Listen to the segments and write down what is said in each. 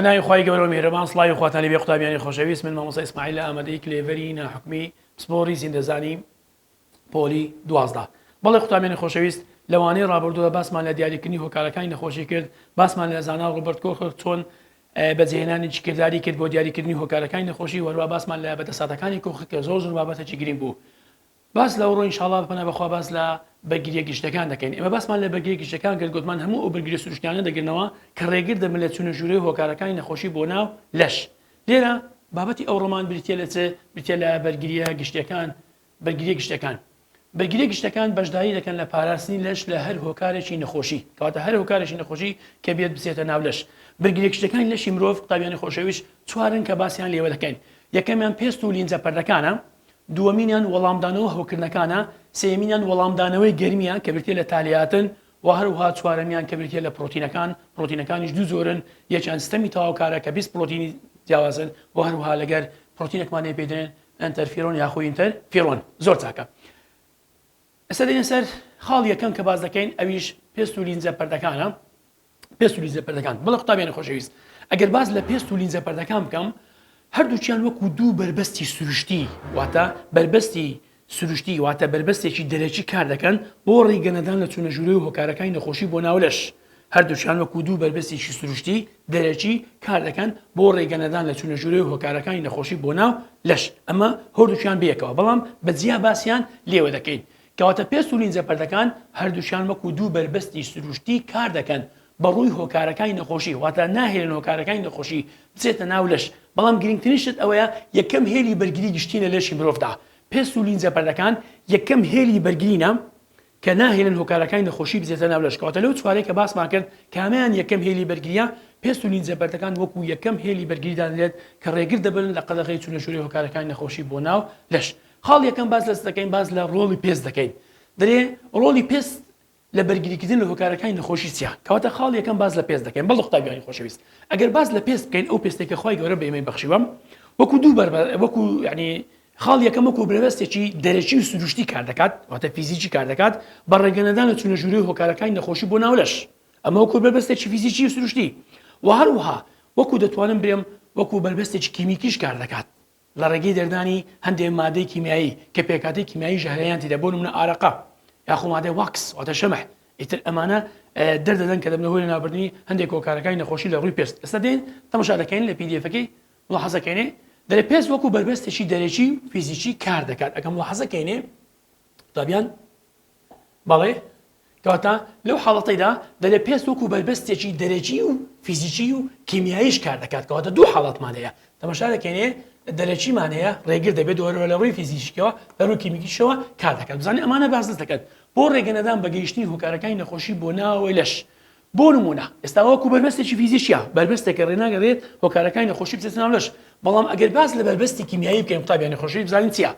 بەناوی خوای گەورەو میهرەبان سڵاوی خواتان لێبێ قوتابیانی خۆشەویست من مامۆستا ئیسماعیل لە ئامادەیی کلێڤەری ناحکومی پسپۆڕی زیندەزانی پۆلی 12 بەڵێ قوتابیانی خۆشەویست لەوانەی ڕابردووە باسمان لە دیاریکردنی هۆکارەکانی نەخۆشی کرد باسمان لە زانا ڕۆبەرت کۆخ چۆن بەجێهێنانی کرداری کرد بۆ دیاریکردنی هۆکارەکانی نەخۆشی وەروا باسمان لە بەدەساتەکانی کۆخ کە زۆر زۆر بابەتێکی گرنگ بوو باس لە ئەوڕۆ ئینشاڵا پەنا بەخوا باس لە بەرگریە گشتەکان دەکەین ئێمە باسمان لە بەرگریە گشتەکان کرد گوتمان هەموو ئەو بەرگریە سروشتیانە دەگرنەوە کە ڕێگر دەبن لە چوونە ژوورەوەی هۆکارەکانی نەخۆشی بۆ ناو لەش لێرە بابەتی ئەوڕۆمان بریتیە لە چ بریتیە لە بەرگریە گشتیەکان بەرگریە گشتەکان بەرگریە گشتەکان بەشداری دەکەن لە پاراستنی لەش لە هەر هۆکارێکی نەخۆشی کەواتە هەر هۆکارێکی نەخۆشی کە بێت بچێتە ناو لەش بەرگریە گشتەکانی لەشی مرۆڤ قوتابیانی خۆشەویست چوارن کە باسیان لێوە دەکەین یەکەمیان پێست و لینجە پەردەکانە دووەمینیان وەڵامدانەوە هەوکردنەکانە، سێیەمینیان وەڵامدانەوەی گەرمییە کە بریتییە لە تالیاتن و هەروەها چوارەمیان کە بریتییە لە پرۆتینەکان، پرۆتینەکانیش دوو جۆرن، یەکیان ستەمی تەواوکارە کە 20 پرۆتینی جیاوازن و هەروەها لەگەر پرۆتینێکمان هەیە پێی دەڵێن ئەنتەرفیرۆن یاخۆ ئینتەرفیرۆن. زۆر چاکە. ئێستا دێینە سەر خاڵی یەکەم کە باس دەکەین ئەویش پێست و لینجە پەردەکانە. پێست و لینجە پەردەکان بەڵێ قوتابیانی خۆشەویست ئەگەر باس لە پێست و لینجە پەردەکان بکەم هەردووکیان وەکو دوو بەربەستی سروشتی واتە بەربەستی سروشتی واتە بەربەستێکی دەرەکی کار دەکەن بۆ ڕێگەنەدان لە چوونە ژوورەوەی هۆکارەکانی نەخۆشی بۆ ناولەش هەردووکیان وەکو دوو بەربەستێکی سروشتی دەرەکی کار دەکەن بۆ ڕێگەنەدان لە چوونە ژوورەوەی هۆکارەکانی نەخۆشی بۆ ناو لەش ئەمە هەردووکیان بەیەکەوە بەڵام بە جیا باسیان لێوە دەکەین کەواتە پێست و لینجە پەردەکان هەردووکیان وەکو دوو بەربەستی سروشتی کار دەکەن بە ڕووی هۆکارەکانی نەخۆشی، واتە ناهێلن هۆکارەکانی نەخۆشی بچێتە ناو لەش، بەڵام گرنگترین شت ئەوەیە یەکەم هێلی بەرگری گشتین لە لەشی مرۆڤدا، پێست و لینجە پەردەکان یەکەم هێلی بەرگرینە کە ناهێلن هۆکارەکانی نەخۆشی بچێتە ناو لەش، کەواتە لەو چوارەی کە باسمان کرد کامیان یەکەم هێلی بەرگریە؟ پێست و لینجە پەردەکان وەکو یەکەم هێلی بەرگری دادەنرێت کە ڕێگر دەبن لە قەدەغەی چوونە ژوورەوەی هۆکارەکانی نەخۆشی بۆ ناو لەش. خاڵ یەکەم باس لە چ دەکەین باس لە ڕۆڵی پێست دەکەین دەرێ ڕۆڵی پێست لە بەرگریکردن لە هۆکارەکانی نەخۆشی چیە کەواتە خاڵ یەکەم باس لە پێست دەکەین بەڵێ قوتابیانی خۆشەویست ئەگەر باس لە پێست بکەین ئەو پێستێک کە خوای گەورە بە ئێمەی بەخشیوە وەکو دوو بەر وەکو یعنی خاڵ یەکەم وەکو بەربەستێکی دەرەکی و سروشتی کار دەکات واتە فیزیکی کار دەکات بە ڕێگەنەدان لە چوونە ژوورەوەی هۆکارەکانی نەخۆشی بۆ ناو لەش ئەمە وەکو بەربەستێکی فیزیکی و سروشتی و هەروەها وەکو دەتوانم برێم وەکو بەربەستێکی کیمیکیش کار دەکات لە ڕێگەی دەردانی هەندێ مادەی کیمیایی کە پێکهاتەی کیمیایی ژەهرەیان تێدا بۆ نمونە ئارەقە یاخۆ مادەی واکس واتە شەمع ئیتر ئەمانە دەردەدەن کە دەبنە هۆی لەناوبردنی هەندێک هۆکارەکانی نەخۆشی لە ڕووی پێست ئێستا دێن تەماشا دەکەین لە PDF ەکەی ملاحەزەکەینێ دەرێ پێست وەکو بەربەستێکی دەرەکی و فیزیکی کار دەکات ئەگەم ملاحەزەکەینێ قوتابیان بەڵێ کەواتە لەو حاڵەتەیدا دەلێ پێست وەکو بەربەستێکی دەرەکی و فیزیکی و کیمیاییش کار دەکات کەواتە دوو حاڵەتمان هەیە تەماشا دەکەینێ دەرەکیمان هەیە ڕێگر دەبێت وەرەوە لە ڕووی فیزیکیەوە لە ڕووی کیمیکیشەوە کار دەکات بزانین ئەمانە باس دەکات بۆ ڕێگەنەدان بە گەیشتنی هۆکارەکانی نەخۆشی بۆ ناوەوەی لەش بۆ نمونە ئێستا وەکو بەربەستێکی فیزیکیە بەربەستێکە ڕێناگەڕێت هۆکارەکانی نەخۆشی بچێتە ناو لەش بەڵام ئەگەر باس لە بەربەستی کیمیایی بکەین قوتابیانی خۆشەویست بزانین چییە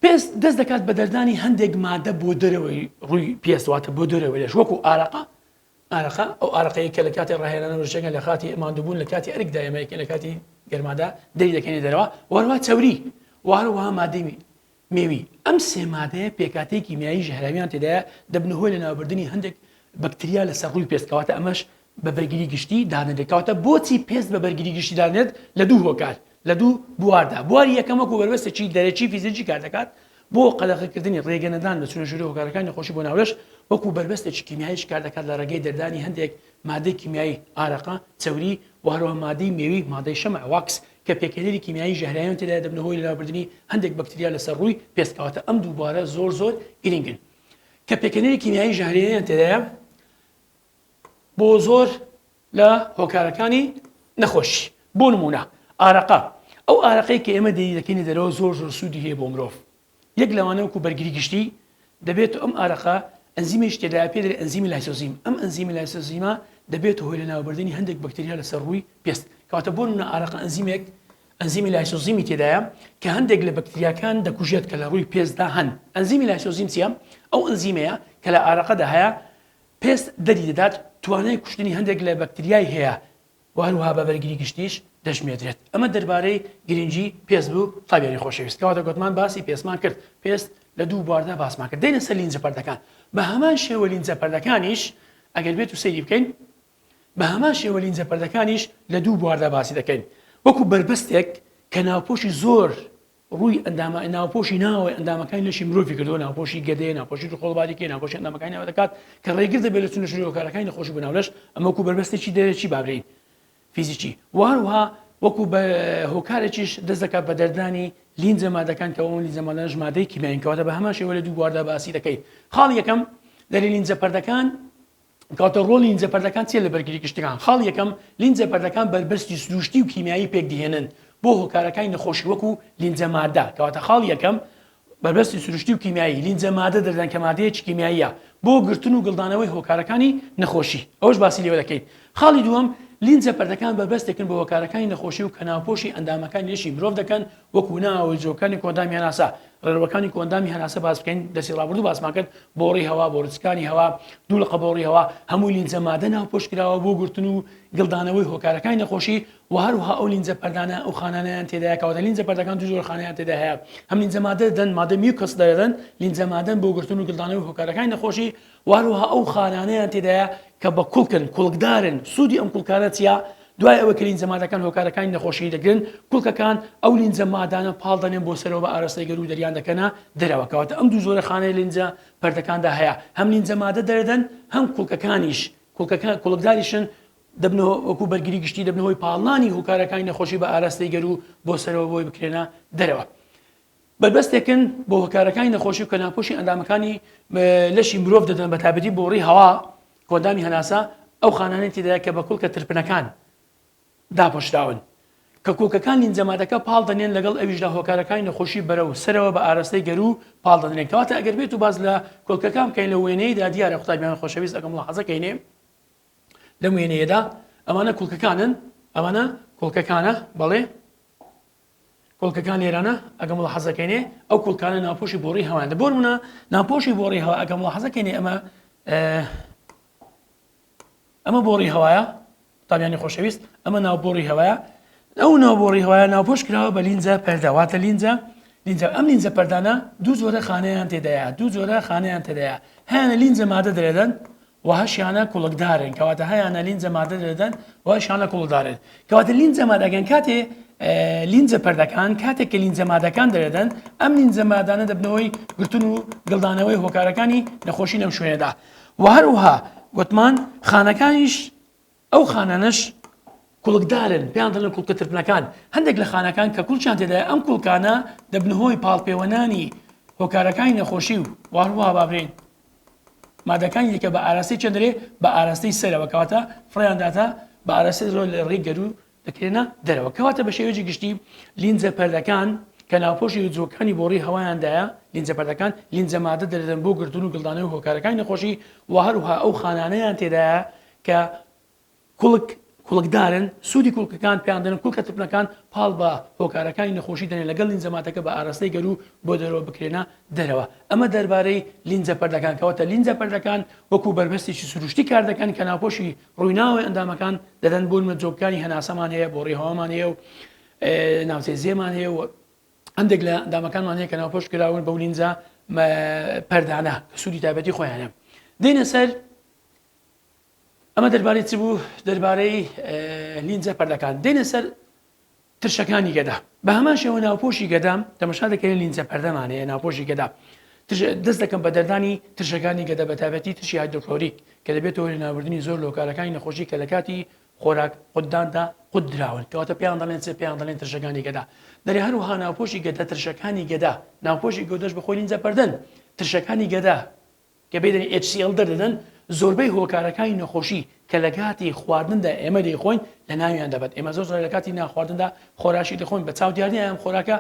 پێست دەست دەکات بە دەردانی هەندێک مادە بۆ دەرەوەی ڕووی پێست واتە بۆ دەرەوەی لەش وەکو ئارەقە ئارەقە ئەو ئارەقەیە کە لە کاتی ڕاهێنانە وەرزشەکان لە کاتی ماندووبوون لە کاتی ئەرکدا ئێمە یەکێ لە کاتی گەرمادا دەری دەکەینە دەرەوە وەروە چەوری وهەروەها مادەی مێوی ئەم سێ مادەیە پێکهاتەی کیمیایی ژەهراویان تێدایە دەبنە هۆی لەناوبردنی هەندێک بەکتریا لەسەر ڕووی پێست کەواتە ئەمەش بە بەرگری گشتی دادەنرێت کەواتە بۆچی پێست بە بەرگری گشتی دادەنرێت لە دوو هۆکار لە دوو بواردا بواری یەکەم وەکو بەربەستێکی دەرەکی فیزیکی کار دەکات بۆ قەدەغەکردنی ڕێگەنەدان بە چوونە ژوورەوەی هۆکارەکانی نەخۆشی بۆ ناولەش وەکو بەربەستێکی کیمیاییش کار دەکات لە ڕێگەی دەردانی هەندێک مادەی کیمیایی ئارەقە چەوری و هەروەها مادەی مێوی مادەی شەمع واکس کە پێکهێنەری کیمیایی ژەهراویان تێدایە دەبنە هۆی لەناوبردنی هەندێک بەکتریا لەسەر ڕووی پێست کەواتە ئەم دوو بوارە زۆر زۆر گرنگن کە پێکهێنەری کیمیایی ژەهریان تێدایە بۆ زۆر لە هۆکارەکانی نەخۆشی بۆ نمونە ئارەقە ئەو ئارەقەی کە ئێمە دەی دەکەینە دەرەوە زۆر زۆر سوودی هەیە بۆ مرۆڤ یەک لەوانە وەکو بەرگری گشتی دەبێت ئەم ئارەقە ئەنزیمێکی تێدایە پێ دەرێ ئەنزیمی لایسۆزیم ئەم ئەنزیمی لایسۆزیمە دەبێت هۆی لەناوبردنی هەندێک بەکتریا لەسەر ڕووی پێست کەواتە بۆ نمونە ئارەقە ئەنزیمێک ئەنزیمی لایسۆزیمی تێدایە کە هەندێک لە بەکتریاکان دەکوژێت کە لە ڕووی پێستدا هەن ئەنزیمی لایسۆزیم چییە ئەو ئەنزیمەیە کە لە ئارەقەدا هەیە پێست دەری دەدات توانای کوشتنی هەندێک لە بەکتریای هەیە و هەروەها بە بەرگری گشتیش دەژمێردرێت. ئەمە دەربارەی گرنگی پێست بوو قوتابیانی خۆشەویست. کەواتە گۆتمان باسی پێستمان کرد. پێست لە دوو بواردا باسمان کرد. دێینە سەر لینجە پەردەکان. بە هەمان شێوە لینجە پەردەکانیش ئەگەر بێت و سەیری بکەین. بە هەمان شێوە لینجە پەردەکانیش لە دوو بواردا باسی دەکەین وەکو بەربەستێک کە ناوپۆشی زۆر ڕووی ئەندامە ناوپۆشی ناوەوەی ئەندامەکانی لەشی مرۆڤی کردووە، ناوپۆشی گەدەیە، ناوپۆشی ڕووخۆڵباریکەیە، ناوپۆشی ئەندامەکانی ناوە دەکات کە ڕێگر دەبێت لە چوونە ژوورەوە هۆکارەکانی نەخۆشی بۆ ناو لەش، ئەمە وەکو بەربەستێکی دەرەکی با بلێین فیزیکی و هەروەها وەکو بە هۆکارێکیش دەست دەکات بە دەردانی لینجە مادەکان کە ئەو لینجە مادانەش مادەی کیمیایین کەواتە بە هەمان شێوە لە دوو بواردا باسی دەکەین خاڵی یەکەم دەری لینجە پەردەکان کەواتە ڕۆڵی لینجە پەردەکان چییە لە بەرگری گشتەکان؟ خاڵی یەکەم، لینجە پەردەکان بەربەستی سروشتی و کیمیایی پێکدهێنن بۆ هۆکارەکانی نەخۆشی وەکو لینجە مادە، کەواتە خاڵی یەکەم، بەربەستی سروشتی و کیمیایی، لینجە مادە دەردان کە مادەیەکی کیمیاییە بۆ گرتن و گڵدانەوەی هۆکارەکانی نەخۆشی، ئەوەش باسی لێوە دەکەین. خاڵی دووەم، لینجە پەردەکان بەربەستێکن بۆ هۆکارەکانی نەخۆشی و کە ناوپۆشی ئەندامەکانی لەشی مرۆڤ دەکەن وەکو ناوەوەی جۆکانی کۆئەندامی هەناسە، ڕێڕەوەکانی کۆئەندامی هەناسە باس بکەین، دەرسی ڕابردوو باسمان کرد، بۆڕی هەوا، بۆڕیچکانی هەوا، دوو لقە بۆڕی هەوا، هەمووی لینجە مادە ناوپۆش کراوە بۆ گرتن و گڵدانەوەی هۆکارەکانی نەخۆشی و هەروەها ئەو لینجە پەردانە ئەو خانانەیان تێدایە کەواتە لینجە پەردەکان دوو جۆرە خانەیان تێدا هەیە هەم لینجە مادە دەدەن مادە mucus دەدەن لینجە مادەن بۆ گرتن و گڵدانەوەی هۆکارەکانی نەخۆشی و هەروەها ئەو خانانەیان تێدایە کە بە کوڵکن، کوڵکدارن، سوودی ئەم کوڵکانە چییە؟ دوای ئەوەی کە لینجە مادەکان هۆکارەکانی نەخۆشیی دەگرن، کوڵکەکان ئەو لینجە مادانە پاڵ دەنێن بۆ سەرەوە بە ئاراستەی گەروو دەریان دەکەنە دەرەوە، کەواتە ئەم دوو جۆرە خانەی لینجە پەردەکاندا هەیە، هەم لینجە مادە دەردەن، هەم کوڵکەکانیش، کوڵکەکان کوڵکداریشن، دەبنە وەکوو بەرگری گشتی دەبنە هۆی پاڵنانی هۆکارەکانی نەخۆشی بە ئاراستەی گەروو بۆ سەرەوە بۆی بکرێنە دەرەوە. بەربەستێکن بۆ هۆکارەکانی نەخۆشی و کە ناپۆشی ئەندامەکانی لەشی مرۆڤ دەدەن بە تایبەتی بۆڕی هەوا کۆئەندامی هەناسە ئەو خانانەی تێدایە کە بە کوڵکە ترپنەکان داپۆشراون کە کوڵکەکان لینجەمادەکە پاڵ دەنێن لەگەڵ ئەویشدا هۆکارەکانی نەخۆشی بەرەو سەرەوە بە ئاراستەی گەروو پاڵ دەنرێن کەواتە ئەگەر بێت و باس لە کوڵکەکان بکەین لە وێنەیەدا دیارە قوتابیان خۆشەویست ئەگەم ملاحەزە کەینێ لەم وێنەیەدا ئەمانە کوڵکەکانن ئەمانە کوڵکەکانە بەڵێ کوڵکەکان لێرانە ئەگە مڵاحەزە کەینێ ئەو کوڵکانە ناوپۆشی بۆڕی هەوایان دە بۆ نمونە ناوپۆشی بۆڕی هەوا ئەگە مڵاحەزە کەینێ ئەمە ئەمە بۆڕی هەوایە قوتابیانی خۆشەویست ئەمە ناوبۆڕی هەوایە ئەو ناوبۆڕی هەوایە ناوپۆش کراوە بە لینجە پەردە واتە لینجە لینجە ئەم لینجە پەردانە دوو جۆرە خانەیان تێدایە دوو جۆرە خانەیان تێدایە هەیانە لینجە مادە دەرێدەن و هەشیانە کوڵکدارن کەواتە هەیانە لینجە مادە دەدەن و هەشیانە کوڵکدارن کەواتە لینجە مادەکان کاتێ لینجە پەردەکان کاتێک کە لینجە مادەکان دەردەن ئەم لینجە مادانە دەبنەوەی گرتن و گڵدانەوەی هۆکارەکانی نەخۆشی لەم شوێنەدا و هەروەها گوتمان خانەکانیش ئەو خانانەش کوڵکدارن پێیان دەڵێن کوڵکە ترپنەکان هەندێک لە خانەکان کە کوڵکیان تێدایە ئەم کوڵکانە دەبنە هۆی پاڵپێوەنانی هۆکارەکانی نەخۆشی و هەروەها با بڵێین مادەکانی دیکە بە ئاراستەی چەند دەرێ بە ئاراستەی سەرەوە کەواتە فڕیان داتا بە ئاراستەی دەرەوە لە ڕێی گەروو دەکرێنە دەرەوە کەواتە بە شێوەیەکی گشتی لینجە پەردەکان کە ناوپۆشی جۆکانی بۆڕی هەوایاندایە لینجە پەردەکان لینجە مادە دەردەن بۆ گرتن و گڵدانەوەی هۆکارەکانی نەخۆشی و هەروها ئەو خانانەیان تێدایە کە کوڵک کوڵکدارن، سوودی کوڵکەکان پێیان دەنن، کوڵکە ترپنەکان پاڵ بە هۆکارەکانی نەخۆشی دەنێن لەگەڵ لینجە مادەکە بە ئاراستەی گەروو بۆ دەرەوە بکرێنە دەرەوە. ئەمە دەربارەی لینجە پەردەکان، کەواتە لینجە پەردەکان وەکو بەربەستێکی سروشتی کار دەکەن کە ناوپۆشی ڕووی ناوەوەی ئەندامەکان دەدەن، بۆ نمونە جۆگەکانی هەناسەمان هەیە، بۆڕی هەوامان هەیە و ناوچەی زێمان هەیە و هەندێک لە ئەندامەکانمان هەیە کە ناوپۆش کراون بەو لینجە پەردانە کە سوودی تایبەتی خۆیان هەیە. دێینە سەر ئەمە دەربارەی چ بوو؟ دەربارەی لینجە پەردەکان. دێنە سەر ترشەکانی گەدە. بە هەمان شێوە ناوپۆشی گەدە تەمەشا دەکەین لینجە پەردەمان هەیە ناوپۆشی گەدە. دەست دەکەم بە دەردانی ترشەکانی گەدە بە تایبەتی ترشی هایدرۆکلۆریک کە دەبێتەوە لە ناوبردنی زۆر لۆکارەکانی نەخۆشی کە لە کاتی خۆراک قوتداندا قوت دراون کەواتە پێیان دەڵێن چ پێیان دەڵێن ترشەکانی گەدە دەرێ هەروەها ناوپۆشی گەدە ترشەکانی گەدە ناوپۆشی گەدەش بەخۆی لینجە پەردەن ترشەکانی گەدە کە بێدەنی HCL دەردەدەن، زۆربەی هۆکارەکانی نەخۆشی کە لە کاتی خواردندا ئێمە دەیخۆین لەناویان دەبەت. ئێمە زۆر جار لە کاتی نانخواردندا خۆراکی دەخۆین بە چاو دیار نییە ئەم خۆراکە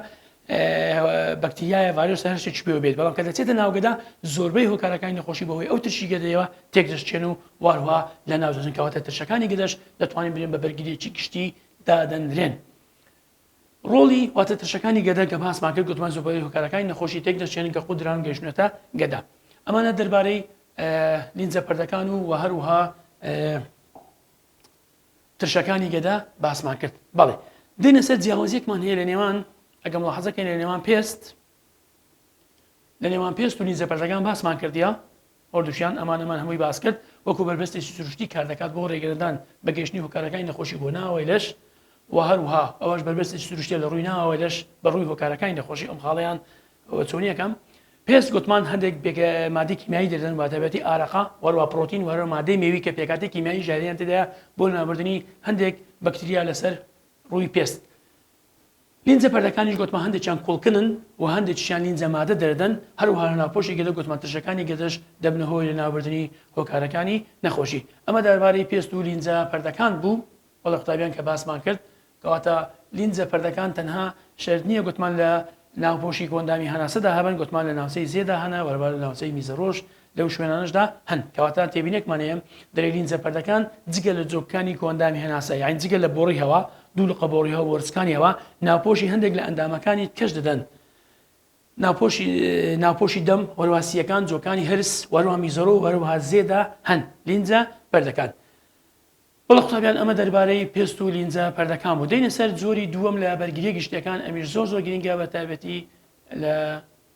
بەکتریایە ڤایرۆسە هەر شتێکی پێوە بێت، بەڵام کە دەچێتە ناو گەدە زۆربەی هۆکارەکانی نەخۆشی بەهۆی ئەو ترشی گەدەیەوە تێکدەشکێن و واروها لەناو دەچن. کەواتە ترشەکانی گەدەش دەتوانین بڵێین بە بەرگرییەکی گشتی دادەنرێن. ڕۆڵی واتە ترشەکانی گەدە کە باسمان کرد گوتمان زۆربەی هۆکارەکانی نەخۆشی تێک دەچێنن کە قودران گەیشتونەتە گەدە ئەمانە دەربارەی لینجە پەردەکان و وە هەروها ترشەکانی گەدە باسمان کرد بەڵێ دێنە سەر جیاوازیەکمان هەیە لە نێوان ئەگەم ملاحەزەکەین لە نێوان پێست لە نێوان پێست و لینجە پەردەکان باسمان کردیا هەردووکیان ئەمانەمان هەمووی باس کرد. وەکو بەربەستێکی سروشتی کار دەکات بۆ ڕێگەنەدان بە گەیشتنی هۆکارەکانی نەخۆشی بۆ ناوەوەی لەش و هەروها ئەوەش بەربەستێکی سروشتیە لە ڕووی ناوەوەی لەش بە ڕووی هۆکارەکانی نەخۆشی ئەم خاڵەیان چۆنیەکەم پێست گوتمان هەندێک مادەی کیمیایی دەدەن بە تایبەتی ئارەقە وەروە پرۆتین وەرە مادەی مێوی کە پێکاتی کیمیایی ژاریان تێدایە بۆ لەناوبردنی هەندێک بەکتریا لەسەر ڕووی پێست. لینجە پەردەکانیش گۆتمان هەندێکیان کوڵکنن و هەندێکیشیان لینجە مادە دەردەن، هەروەها لە ناوپۆشی گەدە گۆتمان ترشەکانی گەدەش دەبنە هۆی لەناوبردنی هۆکارەکانی نەخۆشی. ئەمە دەربارەی پێست و لینجە پەردەکان بوو. بەڵێ قوتابیان کە باسمان کرد کەواتە لینجە پەردەکان تەنها شەرت نییە گۆتمان لە ناوپۆشی کۆئەندامی هەناسەدا هەبن، گۆتمان لە ناوچەی زێدا هەنە، وەرەوە لە ناوچەی میزەڕۆژ لەو شوێنانەشدا هەن. کەواتە تێبینێکمان هەیە دەرێ لینجە پەردەکان جگە لە جۆگکانی کۆئەندامی هەناسە یانی جگە لە بۆڕی هەوا، دوو لقە بۆڕی هەوا وەرچکانی هەوا، ناوپۆشی هەندێک لە ئەندامەکانی کەش دەدەن، ناوپۆشی ناوپۆشی دەم، وەروها سییەکان، جۆکانی هەرس، وەروها میزەڕۆ و هەروەها زێدا هەن. لینجە پەردەکان. بەڵێ قوتابیان ئەمە دەربارەی پێست و لینجە پەردەکان بوو. دێینە سەر جۆری دووەم لە بەرگرییە گشتییەکان ئەمیش زۆر زۆر گرینگە بە تایبەتی لە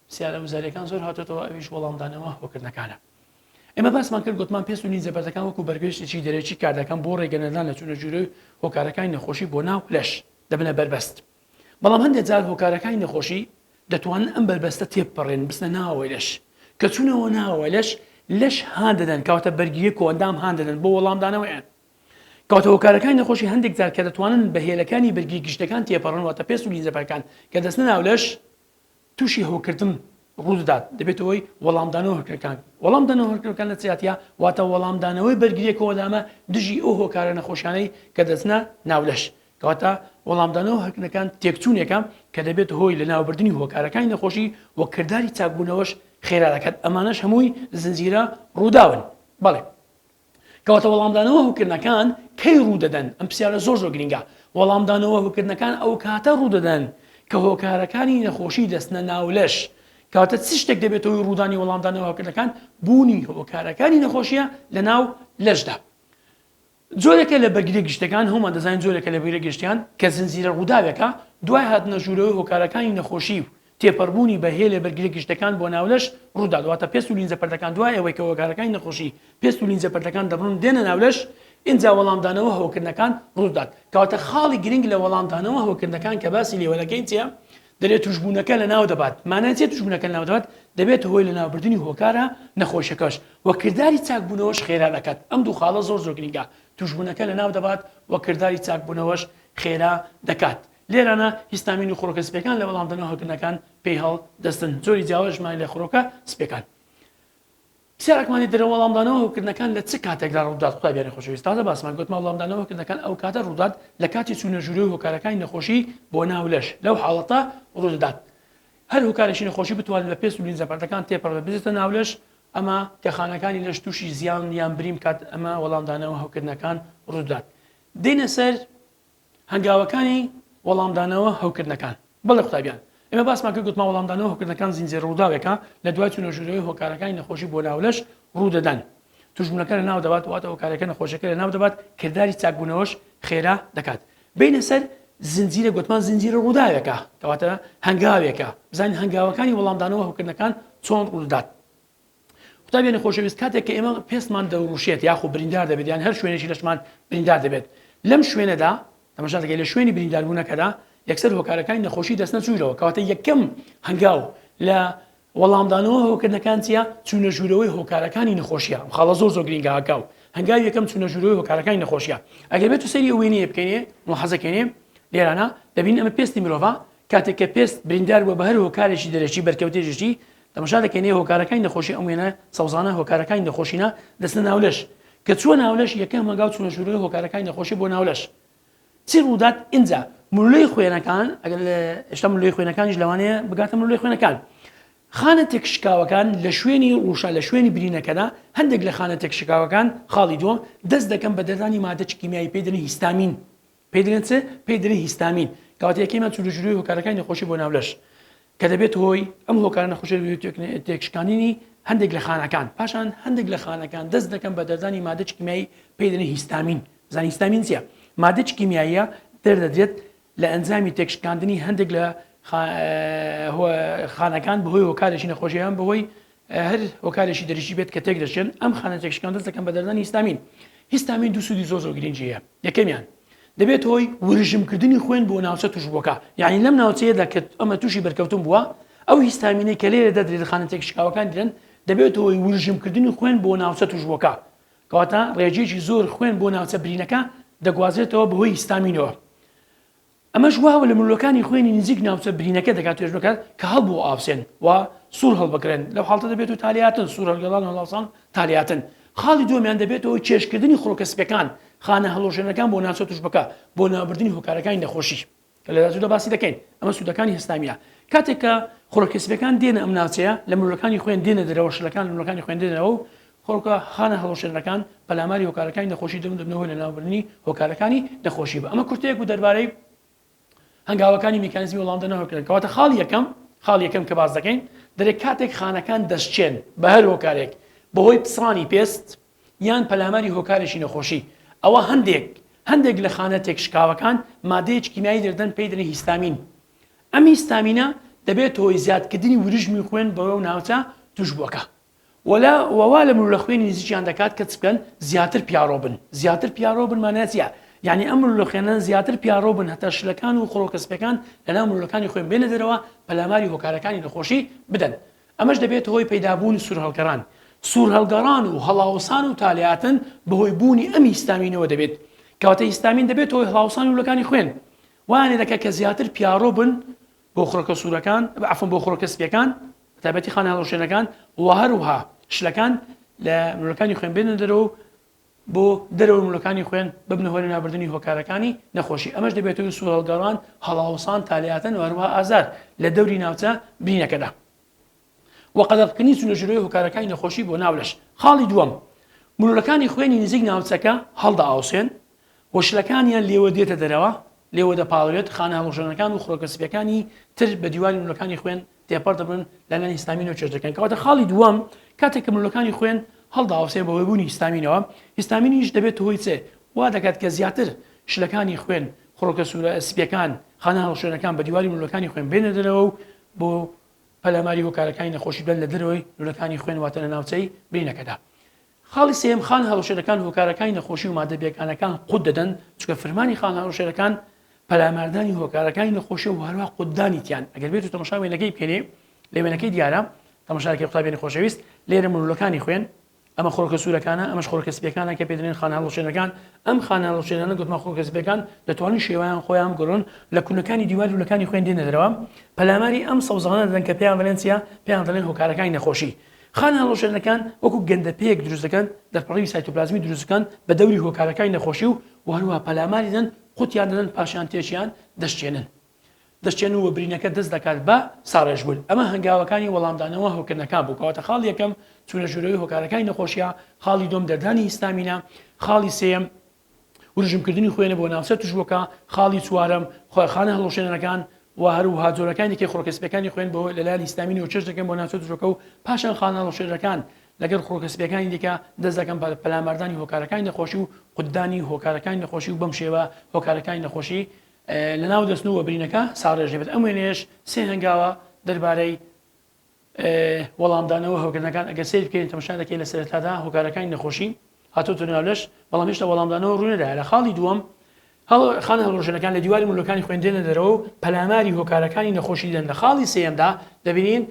پرسیارە وزاریەکان زۆر هاتۆتەوە ئەویش وەڵامدانەوە هەوکردنەکانە. ئێمە باسمان کرد گوتمان پێست و لینجە پەردەکان وەکو بەرگێشتێکی دەرەکی کار دەکەن بۆ ڕێگەنەدان لە چوونە ژوورەوەی هۆکارەکانی نەخۆشی بۆ ناو لەش دەبنە بەربەست. بەڵام هەندێک جار هۆکارەکانی نەخۆشی دەتوانن ئەم بەربەستە تێبپەڕێن بچنە ناوەوەی لەش. کە چوونەوە ناوەوەی لەش، لەش هان دەدەن کەواتە بەرگرییە کۆئەندام هان دەدەن بۆ وەڵامدانەوەیان. کەواتە هۆکارەکانی نەخۆشی هەندێک جار کە دەتوانن بە هێلەکانی بەرگری گشتەکان تێپەڕن واتە پێست و لینجە پەردەکان کە دەچنە ناو لەش، تووشی هەوکردن ڕوودەدات دەبێتە هۆی وەڵامدانەوە هەوکردنەکان وەڵامدانەوە هەوکردنەکان لە چیاتە واتە وەڵامدانەوەی بەرگرییەکە وەلامە دژی ئەو هۆکارە نەخۆشیانەی کە دەچنە ناو لەش کەواتە وەڵامدانەوە هەوکردنەکان تێکچوونێکە کە دەبێت هۆی لەناوبردنی هۆکارەکانی نەخۆشی و کرداری چاکبوونەوەش خێرا دەکات ئەمانەش هەمووی زنجیرە ڕووداون بەڵێ کەواتە وەڵامدانەوە هەوکردنەکان کەی ڕوودەدەن؟ ئەم پرسیارە زۆر زۆر گرینگە. وەڵامدانەوە هەوکردنەکان ئەو کاتە ڕوودەدەن کە هۆکارەکانی نەخۆشی دەچنە ناو لەش. کەواتە چ شتێک دەبێتە هۆی ڕوودانی وەڵامدانەوە هەوکردنەکان؟ بوونی هۆکارەکانی نەخۆشیە لە ناو لەشدا. جۆرێکە لە بەرگریە گشتیەکان، هەموومان دەزانین جۆرێکە لە بەرگریە گشتیان کە زنجیرە ڕووداوێکە دوای هاتنە ژوورەوەی هۆکارەکانی نەخۆشی و تێپەڕبوونی بە هێلێ بەرگریە گشتەکان بۆ ناو لەش ڕوودات واتە پێست و لینجە پەردەکان دوای ئەوەی کە هۆکارەکانی نەخۆشی پێست و لینجە پەردەکان دەبڕن و دێنە ناو لەش ئینجا وەڵامدانەوە هەوکردنەکان ڕوودات کەواتە خاڵی گرنگ لە وەڵامدانەوە هەوکردنەکان کە باسی لێوە دەکەین چیە دەرێ توشبوونەکە لەناو دەبات مانای چیە توشبوونەکە لەناو دەبات دەبێتە هۆی لەناوبردنی هۆکارە نەخۆشەکەش و کرداری چاکبوونەوەش خێرا دەکات ئەم دوو خاڵە زۆر زۆر گرنگە توشبوونەکە لەناو دەبات و کرداری چاکبوونەوەش خێرا دەکات لێرانە هیستامین و خڕۆکە سپیەکان لە وەڵامدانەوە هەوکردنەکان پێی هەڵدەستن. جۆری جیاوازشمان لە خڕۆکە سپیەکان. پرسیارەکمان لێ دەرە وەڵامدانەوە هەوکردنەکان لە چ کاتێکدا ڕوودات قوتابیانی خۆشەویست تازە باسمان گوتمان وەڵامدانەوە هەوکردنەکان ئەو کاتە ڕوودات لە کاتی چوونە ژوورەوەی هۆکارەکانی نەخۆشی بۆ ناو لەش لەو حاڵەتە ڕوودەدات هەر هۆکارێکی نەخۆشی بتوانێت بە پێست و لینجە پەردەکان تێپەڕێت بچێتە ناو لەش ئەمە کە خانەکانی لەش تووشی زیان یان برین بکات ئەمە وەڵامدانەوە هەوکردنەکان ڕوودات دێنە سەر هەنگاوەکانی وەڵامدانەوە هەوکردنەکان. بەڵێ قوتابیان، ئێمە باسمان کرد گوتمان وەڵامدانەوە هەوکردنەکان زنجیرە ڕووداوێکە لە دوای چوونە ژوورەوەی هۆکارەکانی نەخۆشی بۆ ناو لەش ڕوودەدەن. توشبوونەکە لەناو دەبات واتە هۆکارەکە نەخۆشیەکە لەناو دەبات کرداری چاکبوونەوەش خێرا دەکات. بێینە سەر زنجیرە گوتمان زنجیرە ڕووداوێکە کەواتە هەنگاوێکە بزانین هەنگاوەکانی وەڵامدانەوە هەوکردنەکان چۆن ڕوودەدات. قوتابیانی خۆشەویست کاتێک کە ئێمە پێستمان دەوروشێت یاخۆ بریندار دەبێت یان هەر شوێنێکی لەشمان بریندار دەبێت لەم شوێنەدا تەماشا دەکەی لە شوێنی برینداربوونەکەدا یەکسەر هۆکارەکانی نەخۆشی دەستنە چوورەوە کەواتە یەکەم هەنگاو لە وەڵامدانەوە هۆکردنەکان چییە چوونە ژوورەوەی هۆکارەکانی نەخۆشیە ئەم خاڵە زۆر زۆر گرینگە هەنگاو هەنگاوی یەکەم چوونە ژوورەوەی هۆکارەکانی نەخۆشیە ئەگەر بێت و سەیری ئەو وێنەیە بکەینێ ملاحەزەکەینێ لێرانە دەبین ئەمە پێستی مرۆڤە کاتێک کە پێست بریندار بووە بە هەر هۆکارێکی دەرەکی بەرکەوتێکی تەماشا دەکەین هۆکارەکانی نەخۆشی ئەم وێنە سەوزانە هۆکارەکانی نەخۆشینە دەچنە ناو لەش کە چووە ناو لەش یەکەم هەنگاو چوونە ژوورەوەی هۆکارەکانی نەخۆشی بۆ ناو لەش چی ڕوودات ئینجا ملولەی خوێنەکان ئەگەر ئێشتا ملولەی خوێنەکانیش لەوانەیە بگاتە ملولەی خوێنەکان خانە تێکشکاوەکان لە شوێنی ڕوشا لە شوێنی برینەکەدا هەندێک لە خانە تێکشکاوەکان خاڵی دووەم دەست دەکەن بە دەردانی مادەی کیمیایی پێی دەڵێن هیستامین پێی دەلێن چ؟ پێی دەلێن هیستامین. کەواتە یەکەمیان چوونەژوورەوەی هۆکارەکانی نەخۆشی بۆ ناو لەش کە دەبێت هۆی ئەم هۆکارە نەخۆشی تێکشکاندنی هەندێک لە خانەکان پاشان هەندێک لە خانەکان دەست دەکەن بە دەردانی مادەی کیمیایی پێی دەلێن هیستامین زان هیستامین چییە؟ مادەی کیمیاییە دەردەدرێت لە ئەنجامی تێکشکاندنی هەندێک لە خانەکان بەهۆی هۆکارێکی نەخۆشیان بەهۆی هەر هۆکارێکی دەرەکی بێت کە تێک دەشکێن، ئەم خانە تێکشکاوان دەست دەکەن بە دەردانی هیستامین. هیستامین دوو سوودی زۆر زۆر گرنگی هەیە، یەکەمیان دەبێت هۆی ورژمکردنی خوێن بۆ ناوچە توشبووەکە، یعنی لەم ناوچەیەدا کە ئەمە تووشی بەرکەوتن بووە ئەو هیستامینەی کە لێرە دەدرێت خانە تێکشکاوەکان درێن دەبێت هۆی ورژمکردنی خوێن بۆ ناوچە توشبووەکە، کەواتە ڕێژەیەکی زۆر خوێن بۆ ناوچە برینەکە دەگوازرێتەوە بەهۆی هیستامینەوە. ئەمەش وا لە ملولەکانی خوێنی نزیک ناوچە برینەکە دەکات توێژمەکە کە هەڵبوو ئاوسێن و سوور هەڵبگرن لەو حاڵتە دەبێت و تالیاتن سوور هەڵگەڵان هەڵاوسان تالیاتن خاڵی دووەمیان دەبێتەوە کێشکردنی خڕۆکە سپیەکان خانە هەڵوەشێنەکان بۆ ناوچە توشبەکە بۆ ناوبردنی هۆکارەکانی نەخۆشی کە لە داهاتوودا باسی دەکەین ئەمە سوودەکانی هستامینە کاتێک کە خڕۆکە سپیەکان دێنە ئەم ناوچەیە لە ملولەکانی خوێن دێنە دەرەوە شلەکان لە ملولەکانی خوێن دێنەوە و خڕۆکە خانە هەڵوەشێنەکان پەلاماری هۆکارەکانی نەخۆشی دەبن دەبنە هۆی لەناوبردنی هۆکارەکانی نەخۆشی بە ئەمە کورتەیەک و دەربارەی هەنگاوەکانی میکانیزمی وەڵامدانەوە هەوکردن کەواتە خاڵی یەکەم خاڵی یەکەم کە باس دەکەین دەرێ کاتێک خانەکان دەشچێن بە هەر هۆکارێک بەهۆی پسڕانی پێست یان پەلاماری هۆکارێکی نەخۆشی ئەوە هەندێک هەندێک لە خانە تێکشکاوەکان مادەیەکی کیمیایی دەردەن پێی دەنێ هیستامین ئەم هیستامینە دەبێت هۆی زیادکردنی ورژمی خوێن بەرەو ناوچە توشبووەکە وە وە وا لە ملولە خوێنی نزیکیان دەکات کە چ بکەن زیاتر پیاڕۆ بن زیاتر پیاڕۆ بن مانای چیە یعنی ئەم ملولە خوێنە زیاتر پیاڕۆ بن هەتا شلەکان و خڕۆکە سپیەکان لەناو ملولەکانی خوێن بێنە دەرەوە پەلاماری هۆکارەکانی نەخۆشی بدەن ئەمەش دەبێتە هۆی پەیدابوونی سوورهەڵگەڕان سوورهەڵگەڕان و هەڵاوسان و تالێهاتن بەهۆی بوونی ئەم هیستامینەوە دەبێت کەواتە هیستامین دەبێتە هۆی هەڵاوسانی ملولەکانی خوێن وایان لێ دەکات کە زیاتر پیاڕۆ بن بۆ خڕۆکە سوورەکان عەفوەن بۆ خڕۆکە سپیەکان بەتایبەتی خانە هەڵوشێنەکان و هەروها شلەکان لە ملولەکانی خوێن بێنە دەرەوە و بۆ دەرەوەی ملولەکانی خوێن ببنە هۆی لەناوبردنی هۆکارەکانی نەخۆشی ئەمەش دەبێتە هۆی سوورهەڵگەڕان هەڵاوسان تالێهاتن و هەروەها ئازار لە دەوری ناوچە برینەکەدا و قەدەغەکردنی چوونە ژوورەوەی هۆکارەکانی نەخۆشی بۆ ناو لەش. خاڵی دووەم، ملولەکانی خوێنی نزیک ناوچەکە هەڵدەئاوسێن و شلەکانیان لێوە دێتە دەرەوە، لێوە دەپاڵوێت، خانە هەڵوژێنەکان و خڕۆکە سپیەکانی تر بە دیواری ملولەکانی خوێن تێپەڕ دەبن، لەلایەن هیستامینەوە چێژ دەکەن. کەواتە خاڵی دووەم، کاتێک کە ملولەکانی خوێن هەڵدەئاوسێن بەهۆی بوونی هیستامینەوە، هیستامینیش دەبێتە هۆی چ؟ وا دەکات کە زیاتر شلەکانی خوێن، خڕۆکە سوورە سپیەکان، خانە هەڵوشێنەکان بە دیواری ملولەکانی خوێن بێنە دەرەوە و بۆ پەلاماری هۆکارەکانی نەخۆشی بدەن لە دەرەوەی لولەکانی خوێن واتە لە ناوچەی برینەکەدا. خاڵی سێیەم، خانە هەڵوشێرەکان هۆکارەکانی نەخۆشی و مادە بێگانەکان قوت دەدەن، چونکە فرمانی خانە هەڵوشێرەکان پەلاماردانی هۆکارەکانی نەخۆشیە و هەروەها قوتدانی تیان. ئەگەر بێت و تەماشا وێنەکەی بکەینێ لە وێنەکەی دیارە تەماشاکەی قوتابیانی خۆشەویست لێرە ملولەکانی خوێن ئەمە خڕۆکە سوورەکانە، ئەمەش خڕۆکە سپییەکانە کە پێی دەڵێن خانە هەڵوەشێنەکان. ئەم خانە هەڵوەشێنانە گوتمان خڕۆکە سپییەکان دەتوانن شێوەیان خۆیان بگۆڕن، لە کونەکانی دیواری لوولەکانی خوێن دێنە دەرەوە، پەلاماری ئەم سەوزانە دەدەن کە پێیان دەڵێن چییە؟ پێیان دەڵێن هۆکارەکانی نەخۆشی. خانە هەڵوەشێنەکان وەکوو گەندەپێیەک دروست دەکەن، دەرپەڕیوی سایتۆپلازمی دروست دەکەن بە دەوری هۆکارەکانی نەخۆشی و و هەروەها پەلاماری دەدەن، قوتیان دەدەن، پاشان تێکیان دەشکێنن. دەشکێن و برینەکە دەست دەکات بە ساڕێژبوون. ئەمە هەنگاوەکانی وەڵامدانەوە هەوکردنەکان بوو، کەواتە خاڵی یەکەم چوونە ژوورەوەی هۆکارەکانی نەخۆشیە، خاڵی دووەم دەردانی هیستامینە، خاڵی سێیەم وروژمکردنی خوێنە بۆ ناوچە توشبووەکە، خاڵی چوارەم خانە هەڵوەشێنەرەکان و هەروەها جۆرەکانی دیکەی خڕۆکە سپیەکانی خوێن بۆ لەلایەن هیستامینەوە چێژ دەکەن بۆ ناوچە توشبووەکە و پاشان خانە هەڵوەشێنەرەکان لەگەڵ خڕۆکە سپیەکانی دیکە دەست دەکەن بە پەلاماردانی هۆکارەکانی نەخۆشی و قوتدانی هۆکارەکانی نەخۆشی و بەم شێوە هۆکارەکانی نەخۆشی لەناو دەچن و برینەکە ساڕێژ دەبێت. ئەم وێنەیەش سێ هەنگاوە دەربارەی وەڵامدانەوە هەوکردنەکان ئەگەر سەیر بکەین تەماشا دەکەین لە سەرەتادا هۆکارەکانی نەخۆشی هاتۆتە ناو لەش بەڵام هێشتا وەڵامدانەوە ڕووینەدایە لە خاڵی دووەم خانە هەڵڕژێنەکان لە دیواری ملولەکانی خوێن دێنە دەرەوە و پەلاماری هۆکارەکانی نەخۆشی دەن لە خاڵی سێیەمدا دەبینین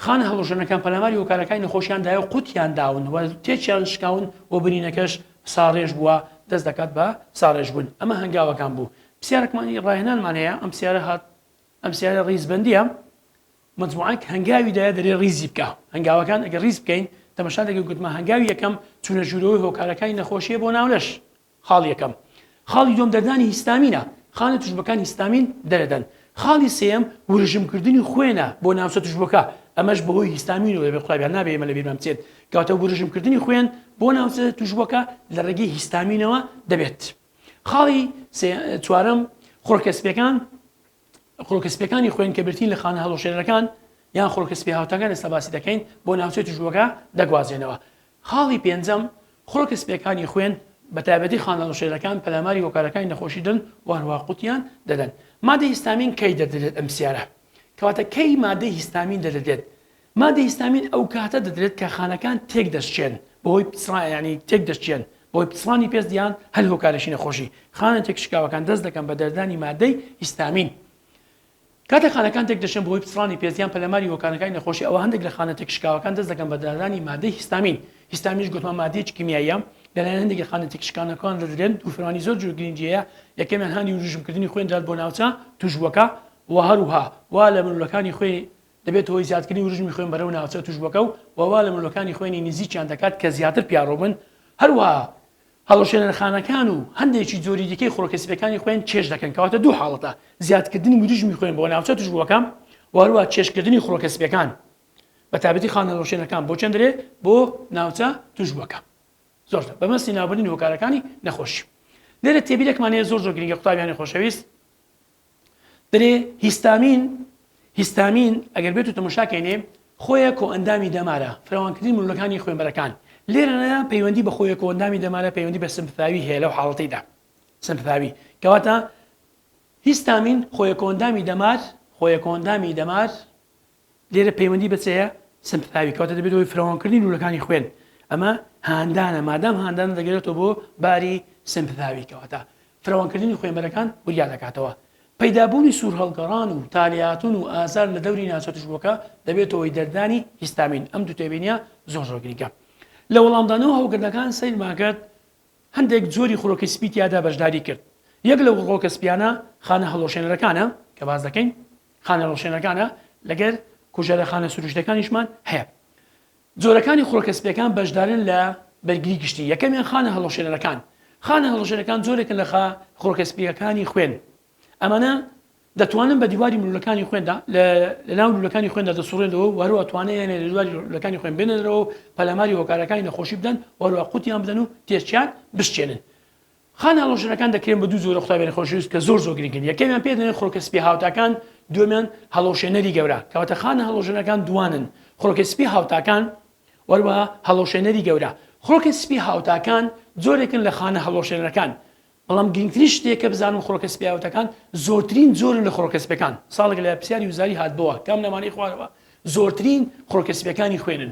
خانە هەڵوژەنەکان پەلاماری هۆکارەکانی نەخۆشیان دایە و قوتیان داون و تێکیان شکاون و برینەکەش ساڕێژ بووە دەست دەکات بە ساڕێژ بوون ئەمە هەنگاوەکان بوو پرسیارێکمانی ڕاهێنانمان هەیە ئەم پرسیارە هات ئەم پرسیارە ڕیزبەندیە مجموعەک هەنگاوی دایە دەرێ ڕیزی بکە هەنگاوەکان ئەگەر ڕیز بکەین تەمەشا دەکەین گوتمان هەنگاوی یەکەم چوونە ژوورەوەی هۆکارەکانی نەخۆشیە بۆ ناو لەش خاڵی یەکەم. خاڵی دووەم دەردانی هیستامینە، خانە توشبووەکان هیستامین دەردەن. خاڵی سێیەم ورژمکردنی خوێنە بۆ ناوچە توشبووەکە، ئەمەش بەهۆی هیستامینەوە دەبێت قوتابیان نابێت ئێمە لەبیرمان بچێت کەواتە ورژمکردنی خوێن بۆ ناوچە توشبووەکە لە ڕێگەی هیستامینەوە دەبێت. خاڵی چوارەم خڕۆکە سپیەکان خڕۆکە سپیەکانی خوێن کە بریتین لە خانە هەڵوەشێنەرەکان یان خڕۆکە سپی هاوتاکان ئێستا باسی دەکەین بۆ ناوچەی توشبووەکە دەگوازێنەوە. خاڵی پێنجەم، خڕۆکە سپیەکانی خوێن بە تایبەتی خانە هەڵوەشێنەرەکان پەلاماری هۆکارەکانی نەخۆشی دەن و هەروەها قوتیان دەدەن. مادەی هیستامین کەی دەردەدرێت ئەم پرسیارە کەواتە کەی مادەی هیستامین دەردەدرێت؟ مادەی هیستامین ئەو کاتە دەدرێت کە خانەکان تێک دەشکێن بەهۆی پچڕان یانی تێک دەشکێن بەهۆی پچڕانی پێست یان هەر هۆکارێکی نەخۆشی خانە تێکشکاوەکان دەست دەکەن بە دەردانی مادەی هیستامین. کاتێک خانەکان تێکدەشکێن بەهۆی پچڕانی پێست یان پەلاماری هۆکارەکانی نەخۆشی ئەوا هەندێک لە خانە تێکشکاوەکان دەست دەکەن بە دەردانی مادەی هیستامین. هیستامینیش گوتمان مادەیەکی کیمیاییە لەلایەن هەندێک لە خانە تێکشکانەکان دەدرێن. دوو فرمانی زۆر جۆر گرنگی هەیە، یەکەمیان هانی وروژمکردنی خوێن دەدات بۆ ناوچە تووشبووەکە و هەروها وا لە ملوولەکانی خوێن دەبێتە هۆی زیادکردنی وروژمی خوێن بەرەو ناوچە تووشبووەکە و وا لە ملوولەکانی خوێنی نزیکیان دەکات کە زیاتر پیاڕۆ بن. هەروەها هەڵوەشێنەرخانەکان و هەندێکی جۆری دیکەی خڕۆکە سپیەکانی خوێن کێش دەکەن، کەواتە دوو حاڵەتە، زیادکردنی وروژمی خوێن بۆ ناوچە توشبووەکە و هەروەها کێشکردنی خڕۆکە سپیەکان بە تایبەتی خانە هەڵوەشێنەکان بۆ چێندرێ بۆ ناوچە توشبووەکە. زۆر زۆر بەمەستی ناوبردنی هۆکارەکانی نەخۆشی. لێرە تێبینێکمان هەیە زۆر زۆر گرنگە قوتابیانی خۆشەویست، دەرێ هیستامین هیستامین ئەگەر بێت و تەمەشاکەینێ خۆیە کۆئەندامی دەمارە فراوانکردنی ملولەکانی خوێنبەرەکان لێرەە پەیوەندی بە خۆیە کۆئەندامی دەمارە پەیوەندی بە سمپثاوی هەیە لەو حاڵەتەیدا سمپثاوی کەواتە هیستامین خۆیە کۆئەندامی دەمار خۆیە کۆئەندامی دەمار لێرە پەیوەندی بە چ هەیە؟ سمپثاوی کەواتە دەبێت هۆی فراوانکردنی لوولەکانی خوێن ئەمە هاندانە مادام هاندانە دەگەرێتەوە بۆ باری سمپثاوی کەواتە فراوانکردنی خوێنبەرەکان وریا دەکاتەوە پەیدابوونی سوورهەڵگەڕان و تالیاتون و ئازار لە دەوری ناوچە توشبووەکە دەبێتە هۆی دەردانی هیستامین ئەم دوو تێبینیە زۆر زۆر گرنگە لە وەڵامدانەوە هەوکردنەکان سەیرمان کرد هەندێک جۆری خڕۆکەی سپی تیادا بەشداری کرد یەک لەو خڕۆکە سپیانە خانە هەڵوەشێنەرەکانە کە باس دەکەین خانە ڕەشێنەکانە لەگەر کوژەرە خانە سروشتەکانیشمان هەیە. جۆرەکانی خڕۆکە سپیەکان بەشدارن لە بەرگری گشتی، یەکەمیان خانە هەڵوەشێنەرەکان، خانە هەڵوەشێنەکان جۆرێکن لە خا خڕۆکە سپیەکانی خوێن، ئەمانە دەتوانن بە دیواری ملولەکانی خوێندا لە لەناو لولەکانی خوێندا دەسوڕێنەوە و هەروە توانیان لە دیواری لولەکانی خوێن بێنەرەوە و پەلاماری هۆکارەکانی نەخۆشی بدەن و هەروە قوتیان بدەن و تێچیان بشکێنن. خانە هەڵوەشێنەکان دەکرێن بە دوو جۆرە قوتابیانی خۆشەویست کە زۆر زۆر گرنگن یەکەمیان پێ دەڵێن خڕۆکە سپی هاوتاکان دووەمیان هەڵوەشێنەری گەورە کەواتە خانە هەڵوەشێنەکان دوانن خڕۆکە سپی هاوتاکان وەروەها هەڵوەشێنەری گەورە خڕۆکە سپی هاوتاکان جۆرێکن لە خانە هەڵوەشێنەرەکان بەڵام گرنگترین شتێک کە بزانم خڕۆکە سپی هاوتاکان زۆرترین جۆرن لە خڕۆکە سپیەکان ساڵێک لە پرسیاری وزاری هاتبەوە کام لەمانەی خوارەوە زۆرترین خڕۆکە سپیەکانی خوێنن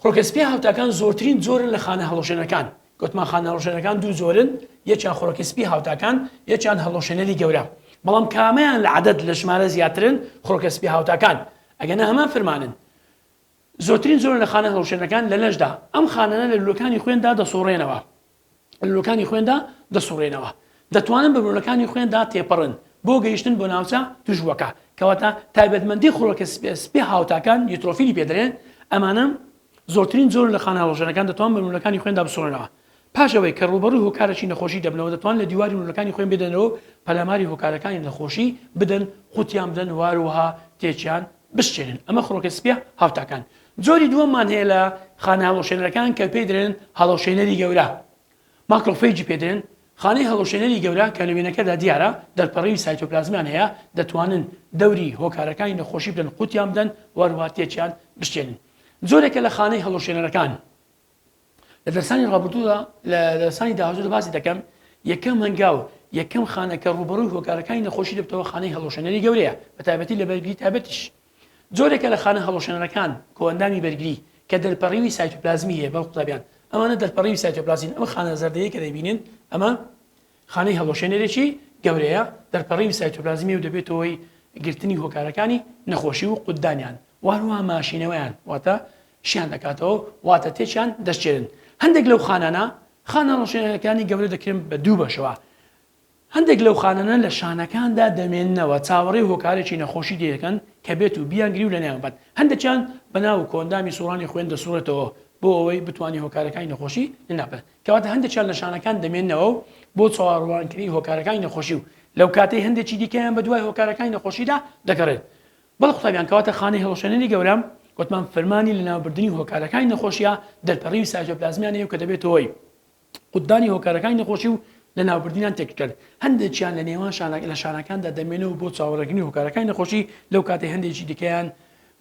خڕۆکە سپیە هاوتاکان زۆرترین جۆرن لە خانە هەڵوەشێنەکان، گوتمان خانە هەڵوەشێنەکان دوو جۆرن، یەکیان خڕۆکە سپی هاوتاکان، یەکیان هەڵوەشێنەری گەورە، بەڵام کامەیان لە عەدەد لە ژمارە زیاترن؟ خڕۆکە سپی هاوتاکان، ئەگەنا هەمان فرمانن. زۆرترین جۆرن لە خانە هەڵوەشێنەکان لە لەشدا، ئەم خانانە لە لوولەکانی خوێندا دەسوڕێنەوە. لولەکانی خوێندا دەسوڕێنەوە دەتوانن بە لولەکانی خوێندا تێپەڕن بۆ گەیشتن بۆ ناوچە توشبووەکە کەواتە تایبەتمەندی خڕۆکە سپی هاوتاکان نیوترۆفیلی پێدرێن ئەمانە زۆرترین جۆرن لە خانە هەڵوژەنەکان دەتوان بە لولەکانی خوێندا بسوڕێنەوە پاش ئەوەی کە ڕووبەڕووی هۆکارێکی نەخۆشی دەبنەوە دەتوان لە دیواری لولەکانی خوێن بدەنەوە و پەلاماری هۆکارەکانی نەخۆشی بدەن قوتیان بدەن واروەها تێکیان بشکێنن ئەمە خڕۆکە سپیە هاوتاکان جۆری دووەممان هەیە لە خانە هەڵوەشێنەرەکان کە پێی دەلێن هەڵوەشێنەری گەورە، macrophage ی پێ دەلێن، خانەی هەڵوەشێنەری گەورە کە لە وێنەکەدا دیارە دەرپەڕیوی سایتۆپلازمیان هەیە دەتوانن دەوری هۆکارەکانی نەخۆشی بدەن قوتیان بدەن و هەروەها تێکیان بشکێنن. جۆرێکە لە خانەی هەڵوەشێنەرەکان. لە دەرسانی ڕابردوودا لە دەرسانی داهاتوودا باسی دەکەم یەکەم هەنگاو یەکەم خانە کە ڕووبەڕووی هۆکارەکانی نەخۆشی دەبتەوە خانەی هەڵوەشێنەری گەورەیە بە تایبەتی لە بەرگری تایبەتیش جۆرێکە لە خانە هەڵوەشێنەرەکان، کۆئەندامی بەرگری، کە دەرپەڕیوی سایتۆپلازمی هەیە، بەڵێ قوتابیان ئەمانە دەرپەڕیوی سایتۆپلازین، ئەم خانە زەردەیە کە دەیبینن ئەمە خانەی هەڵوەشێنەرێکی گەورەیە، دەرپەڕیوی سایتۆپلازمی و دەبێتە هۆی گرتنی هۆکارەکانی نەخۆشی و قوتدانیان و هەروەها ماشینەوەیان واتە شیان دەکاتەوە واتە تێکیان دەشکێنن. هەندێک لەو خانانە خانە هەڵوەشێنەرەکانی گەورە دەکرێن بە دوو بەشەوە، هەندێک لەو خانانە لە شانەکاندا دەمێننەوە، چاوەڕێی هۆکارێکی نەخۆشی دەکەن کە بێت و بیانگری و لەناویان ببات. هەندێکیان بە ناو کۆئەندامی سوڕانی خوێن دەسوڕێتەوە بۆ ئەوەی بتوانێت هۆکارەکانی نەخۆشی لەناو ببات. کەواتە هەندێکیان لە شانەکان دەمێننەوە و بۆ چاوەڕوانکردنی هۆکارەکانی نەخۆشی و لەو کاتەی هەندێکی دیکەیان بە دوای هۆکارەکانی نەخۆشیدا دەگەڕێن. بەڵێ قوتابیان کەواتە خانەی هەڵوەشێنەری گەورە گوتمان فرمانی لەناوبردنی هۆکارەکانی نەخۆشیە دەرپەڕیوی سایتۆپلازمیان هەیە و کە دەبێتە هۆی قوتدانی هۆکارەکانی نەخۆشی و لەناوبردنیان تێکبکەن، هەندێکیان لە نێوان شانە لە شانەکاندا دەمێنەوە بۆ چاوەڕێکردنی هۆکارەکانی نەخۆشی، لەو کاتەی هەندێکی دیکەیان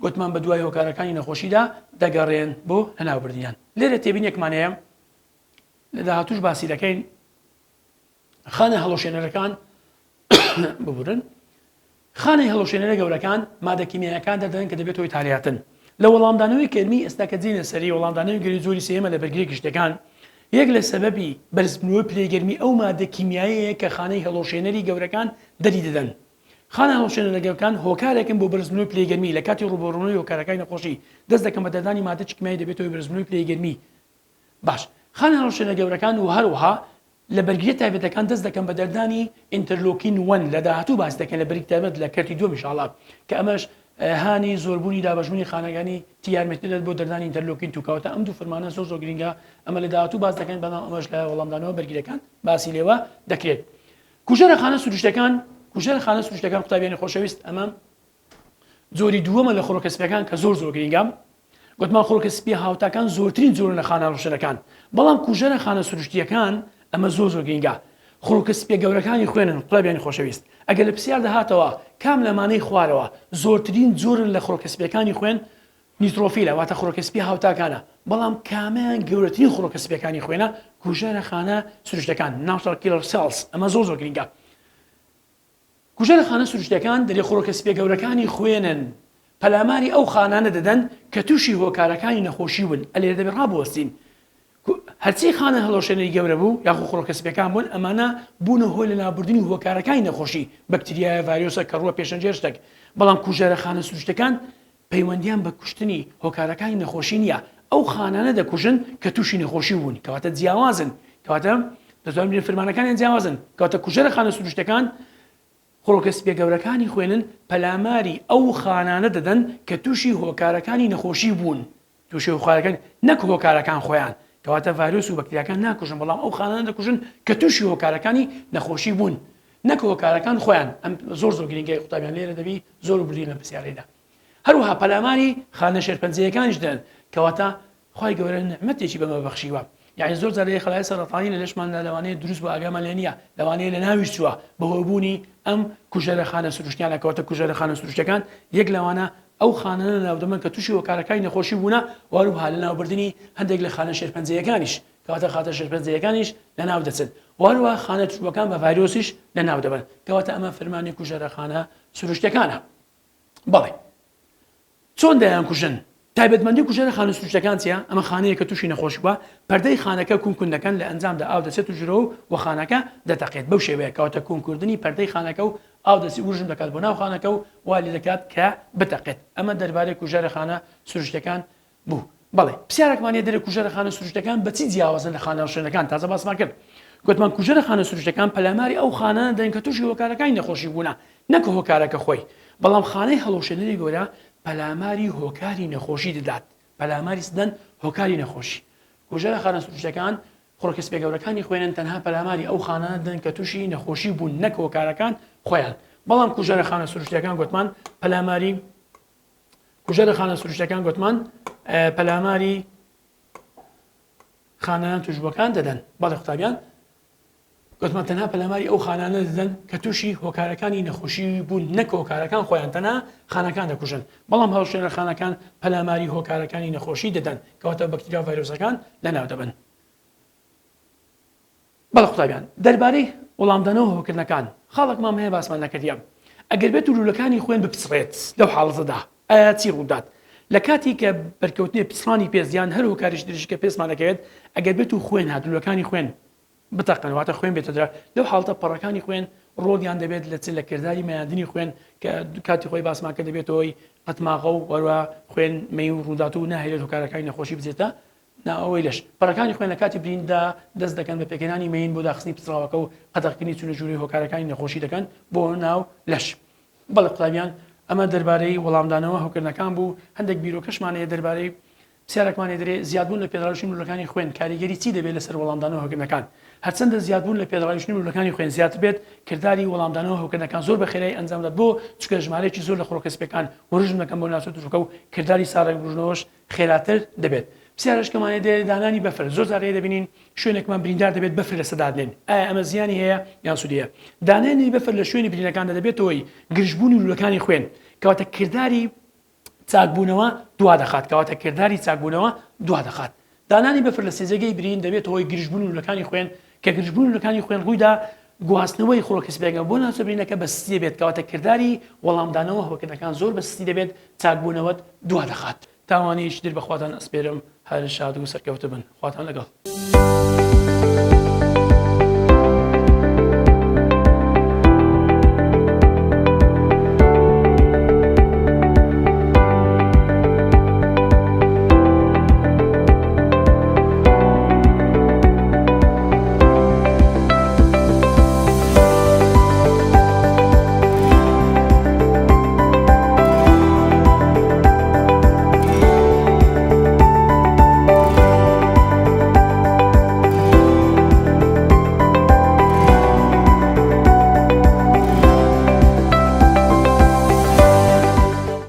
گوتمان بەدوای هۆکارەکانی نەخۆشیدا دەگەڕێن بۆ لەناوبردنیان. لێرە تێبینیەکمان هەیە لە داهاتووش باسی دەکەین، خانە هەڵوەشێنەرەکان ببورن خانەی هەڵوەشێنەرە گەورەکان مادە کیمیایەکان دەردەدەن کە دەبێتە هۆی تالیاتن. لە وەڵامدانەوەی گەرمی ئێستا کە دێینە سەری وەڵامدانەوەی گەرمی جۆری سێیەمە لە بەرگریە گشتیەکان، یەک لە سەبەبی بەرزبوونەوەی پلەی گەرمی ئەو مادە کیمیایەیە کە خانەی هەڵوەشێنەری گەورەکان دەری دەدەن. خانە هەڵوەشێنەرە گەورەکان هۆکارێکن بۆ بەرزبوونەوەی پلەی گەرمی لە کاتی ڕووبەڕوونەوەی هۆکارەکانی نەخۆشی دەست دەکەن بە دەردانی مادەی کیمیایی دەبێتە هۆی بەرزبوونەوەی پلەی گەرمی باش خانە هەڵوەشێنەرە گەورەکان و هەروەها لە بەرگریە تایبەتەکان دەست دەکەن بە دەردانی interleukin one لە داهاتوو باسی دەکەین لە بەرگی تایبەت لە کەرتی دووەم ئینشاڵا کە ئەمەش هانی زۆربوونی دابەشبوونی خانەکانی T یارمەتی دەدات بۆ دەردانی interleukin two کەواتە ئەم دوو فرمانە زۆر زۆر گرنگە ئەمە لە داهاتوو باس دەکەین بەڵام ئەمەش لە وەڵامدانەوە بەرگریەکان باسی لێوە دەکرێت. کوژەرە خانە سروشتەکان کوژەرە خانە سروشتەکان قوتابیانی خۆشەویست ئەمە جۆری دووەمە لە خڕۆکە سپیەکان کە زۆر زۆر گرینگە گوتمان خڕۆکە سپیە هاوتاکان زۆرترین جۆرن لە خانە ڕوشنەکان بەڵام کوژەرە خانە سروشتیەکان ئەمە زۆر زۆر گرینگە خڕۆکە سپیە گەورەکانی خوێنن قوتابیانی خۆشەویست ئەگەر لە پرسیار دەهاتەوە کام لەمانەی خوارەوە زۆرترین جۆرن لە خڕۆکە سپیەکانی خوێن neutrophil ە واتە خڕۆکە سپی هاوتاکانە بەڵام کامیان گەورەترین خڕۆکە سپیەکانی خوێنە کوژەرە خانە سروشتەکان natural killer cells ئەمە زۆر زۆر گرینگە کوژەرە خانە سروشتیەکان دەرێ خڕۆکە سپیە گەورەکانی خوێنن پەلاماری ئەو خانانە دەدەن کە تووشی هۆکارەکانی نەخۆشی بوون ئەلێرە دەبێت ڕابوەستین هەرچی خانە هەڵوەشێنەری گەورە بوو یاخۆ خڕۆکە سپیەکان بوون ئەمانە بوونە هۆی لەناوبردنی هۆکارەکانی نەخۆشی بەکتریایە ڤایرۆسە کەڕووە پێشەنجێر شتێک بەڵام کوژەرە خانە سروشتەکان پەیوەندیان بە کوشتنی هۆکارەکانی نەخۆشی نییە، ئەو خانانە دەکوژن کە تووشی نەخۆشی بوون، کەواتە جیاوازن، کەواتە دەتوانین بڵێین فرمانەکانیان جیاوازن، کەواتە کوژەرە خانە سروشتەکان خڕۆکە سپیە گەورەکانی خوێنن پەلاماری ئەو خانانە دەدەن کە تووشی هۆکارەکانی نەخۆشی بوون، تووشی هۆکارەکان نەک هۆکارەکان خۆیان، کەواتە ڤایرۆس و بەکتریاکان ناکوژن بەڵام ئەو خانانە دەکوژن کە تووشی هۆکارەکانی نەخۆشی بوون نەک هۆکارەکان خۆیان، ئەم زۆر زۆر گرنگە قوتابیان لێرە دەبی زۆر وردی لەم پرسیارەیدا. هەروەها پەلاماری خانە شێرپەنجەیەکانیش دەدەن کەواتە خوای گەورە نعمەتێکی بەمە بەخشیوە یعنی زۆر جار لە خەلای سەرەتانی لە لەشماندا لەوانەیە دروست بۆ ئاگامان لێ نییە لەوانەیە لە ناویش چووە بەهۆی بوونی ئەم کوژەرە خانە سروشتیانە کەواتە کوژەرە خانە سروشتەکان یەک لەوانە ئەو خانانە ناودەبەن کە تووشی هۆکارەکانی نەخۆشی بوونە واروها لەناوبردنی هەندێک لە خانە شێرپەنجەیەکانیش کەواتە خاتە شێرپەنجەیەکانیش لەناو دەچن واروها خانە تووشبووەکان بە ڤایرۆسیش لەناو دەبەن کەواتە ئەمە فرمانی کوژەرە خانە سروشتەکانە. بەڵێ چۆن دەیانکوژن؟ تایبەتمەندی کوژەرە خانە سروشتەکان چیە؟ ئەمە خانەیە کە تووشی نەخۆشی بووە، پەردەی خانەکە کون کون دەکەن، لە ئەنجامدا ئاو دەچێتە ژوورەوە و خانەکە دەتەقێت، بەو شێوەیە کەواتە کونکردنی پەردەی خانەکە و ئاو دەچێت وروژم دەکات بۆ ناو خانەکە و وا لێدەکات کە بتەقێت. ئەمە دەربارەی کوژەرە خانە سروشتەکان بوو. بەڵێ پرسیارێکمان هەیە دەرێ کوژەرە خانە سروشتەکان بە چی جیاوازن لە خانە ڕشێنەکان تازە باسمان کرد گوتمان کوژەرە خانە سروشتەکان پەلاماری ئەو خانانە دەن کە تووشی هۆکارەکانی نەخۆشی بوونە نەک هۆکارەکە خۆی بەڵام خانەی هەڵوشێنەری گەورە پەلاماری هۆکاری نەخۆشی دەدات پەلاماری سدەن هۆکاری نەخۆشی کوژەرە خانە سروشتەکان خڕۆکە سپیە گەورەکانی خوێنن تەنها پەلاماری ئەو خانانە دەن کە تووشی نەخۆشی بوون نەک هۆکارەکان خۆیان بەڵام کوژەرە خانە سروشتەکان گوتمان پەلاماری کوژەرە خانە سروشتەکان گوتمان پەلاماری خانەیان توشبووەکان دەدەن بەڵێ قوتابیان گوتمان تەنها پەلاماری ئەو خانانە دەدەن کە تووشی هۆکارەکانی نەخۆشی بوون نەک هۆکارەکان خۆیان تەنها خانەکان دەکوژن بەڵام هەڵشێنە خانەکان پەلاماری هۆکارەکانی نەخۆشی دەدەن کەواتە بەکتریا ڤایرۆسەکان لەناو دەبن بەڵێ قوتابیان دەربارەی وەڵامدانەوە هەوکردنەکان خاڵێکمان هەیە باسمان نەکردیە ئەگەر بێت و لولەکانی خوێن بپچڕێت لەو حاڵەتەدا ئایا چی ڕوودات لە کاتی کە بەرکەوتنی پچڕانی پێست یان هەر هۆکاریش درژی کە پێستمان دەکەوێت ئەگەر بێت و خوێن هات لولەکانی خوێن بتەقن واتە خوێن بێتە درا لەو حاڵەتە پەڕەکانی خوێن ڕۆڵیان دەبێت لە چ لە کرداری مەیاندنی خوێن کە کاتی خۆی باسمان کە دەبێتەوەی قەتماغە و وەروە خوێن مەی و ڕوودات و ناهێلێت هۆکارەکانی نەخۆشی بچێتە ناوەوەی لەش. پەڕەکانی خوێن لە کاتی بریندا دەست دەکەن بە پێکهێنانی مەیین بۆ داخستنی پچڕاوەکە و قەدەغکردنی چوونە ژوورەوەی هۆکارەکانی نەخۆشی دەکەن بۆ ناو لەش. بەڵێ قوتابیان ئەمە دەربارەی وەڵامدانەوە هەوکردنەکان بوو، هەندێک بیرۆکەشمان هەیە دەربارەی پرسیارێکمان هەیە دەرێ زیادبوون لە پێدڕاویشتنی ملوولەکانی خوێن کاریگەری چی دەبێت لەسەر وەڵامدانەوە هەوکردنەکان؟ هەرچەندە زیادبوون لە پێدڕاویشتنی ملوولەکانی خوێن زیاتر بێت کرداری وەڵامدانەوە هەوکردنەکان زۆر بە خێرایی ئەنجام دەدات بۆ چونکە ژمارەیەکی زۆر لە خڕۆکە سپیەکان وروژم دەکەن بۆ ناوچە توشبووەکە و کرداری سارەکبوونەوەش خێراتر دەبێت. پرسیارەش کەمانەیە دێ دانانی بەفر زۆر جار هەیە دەبینین شوێنێکمان بریندار دەبێت بەفر لەسەر دادنێن ئایا ئەمە زیانی هەیە یان سوودی هەیە؟ دانانی بەفر لە شوێنی برینەکاندا دەبێتە هۆی گرژبوونی لوولەکانی خوێن کەواتە کرداری چاکبوونەوە دوا دەخات کەواتە کرداری چاکبوونەوە دوا دەخات دانانی بەفر لە سێجێگەی برین دەبێتە هۆی گرژبوونی لوولەکانی خوێن کە گرژبوونی لوولەکانی خوێن ڕوویدا گواستنەوەی خڕۆکە سپیەکان بۆ ناوچە برینەکە بە سستی دەبێت کەواتە کرداری وەڵامدانەوە هەوکردنەکان زۆر بە سستی دەبێت چاکبوونەوەت دوا دەخات. تا وانەیەکی تر بەخواتان ئەسپێرم هەر شاد و سەرکەوتوو بن خواتان لەگەڵ.